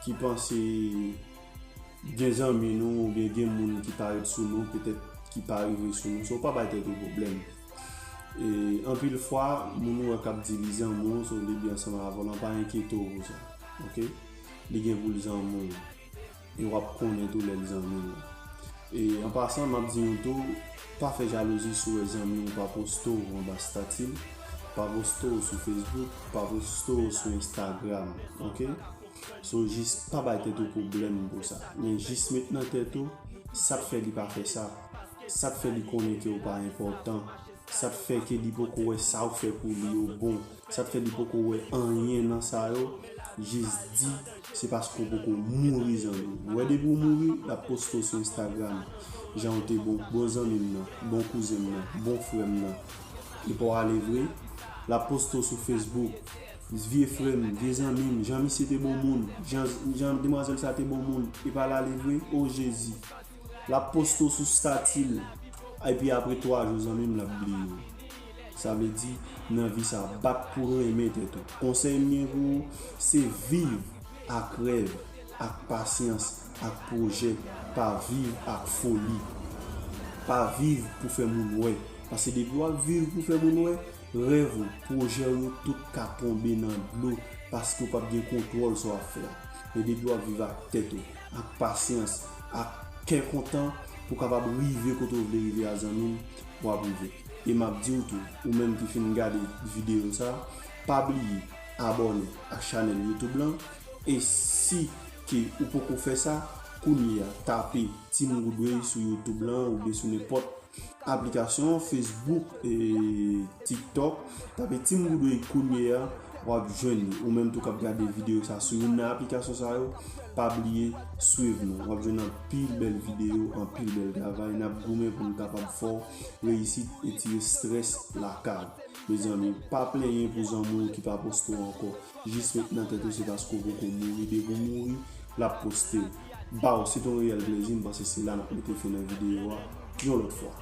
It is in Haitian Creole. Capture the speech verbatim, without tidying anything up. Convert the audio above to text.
ki panse gen zanmi nou oubyen gen moun ki parèt sou nou, petèt ki pa rive sou nou. So, pa bay tèt ou pwoblèm. E anpil fwa, moun ou wè k ap di li zanmi w, so li byen ansanm avè w lan, pa enkyete w pou sa. Oke? Li gen pou l zanmi w. E w ap konnen tou lè l zanmi w. E an pasan, m ap di nou tou, pa fè jalouzi si w wè zanmi w pa poste w anba stati l, pa poste w sou Facebook, pa poste w sou Instagram. Oke? So, jis pa bay tèt ou pwoblèm pou sa. Men jis met nan tèt ou, sa k fè li pa fè sa? Sa k fè li konnen ke w pa enpòtan? Sa k fè ke li poko wè sa w fè pou li yo bon? Sa k fè li poko wè anyen nan sa yo? Jis di, se paske w poko mouri, zanmi m. Ou wè, depi w mouri, l ap poste w sou Instagram. Jan w te bon, bon zanmi m nan, bon kouzen m nan, bon frè m nan. Epa w ale vre, l ap poste w sou Facebook. Vye frè m, vye zanmi m, jan misye te bon moun, jan, jan demwazèl sa te bon moun, epa l ale vre? O Jezi! L ap poste w sou stati l, epi apre twa jou, zanmi m, l ap bliye w. Sa vle di, nan vi sa, bat pou renmen tèt ou. Konsèy m gen pou ou, se viv ak rèv, ak pasyans, ak pwojè, pa viv ak foli. Pa viv pou fè moun wè. Paske depi w ap viv pou fè moun wè, rèv ou, pwojè w yo, tout ka tonbe nan dlo paske w p ap gen kontwòl sa w ap fè a. Men depi w ap viv ak tèt ou, ak pasyans, ak kè kontan pou w kapab rive kote w vle rive a, zanmi m, w ap rive. E m ap di w tou, ou menm ki fin gade videyo sa, pa bliye abòne ak chanèl YouTube lan. E si ke ou poko fè sa, kounye a, tape Team Goodway sou YouTube lan oubyen sou nenpòt aplikasyon, Facebook, e TikTok. Tape Team Goodway kounye a, w ap jwenn li. Ou menm tou k ap gade videyo sa sou youn nan aplikasyon sa yo, pa bliye swiv nou. W ap jwenn anpil bèl videyo, anpil bèl travay. N ap goumen pou n kapab fè w reyisit e tire estrès lakay ou. Mezanmi, pa plenyen pou zanmi w ki pa poste w ankò. Jis met nan tèt ou se paske w poko mouri. Depi w mouri, l ap poste w. Ba w, se te yon reyèl plezi, m panse se la n ap mete fen nan videyo a. Yon lòt fwa.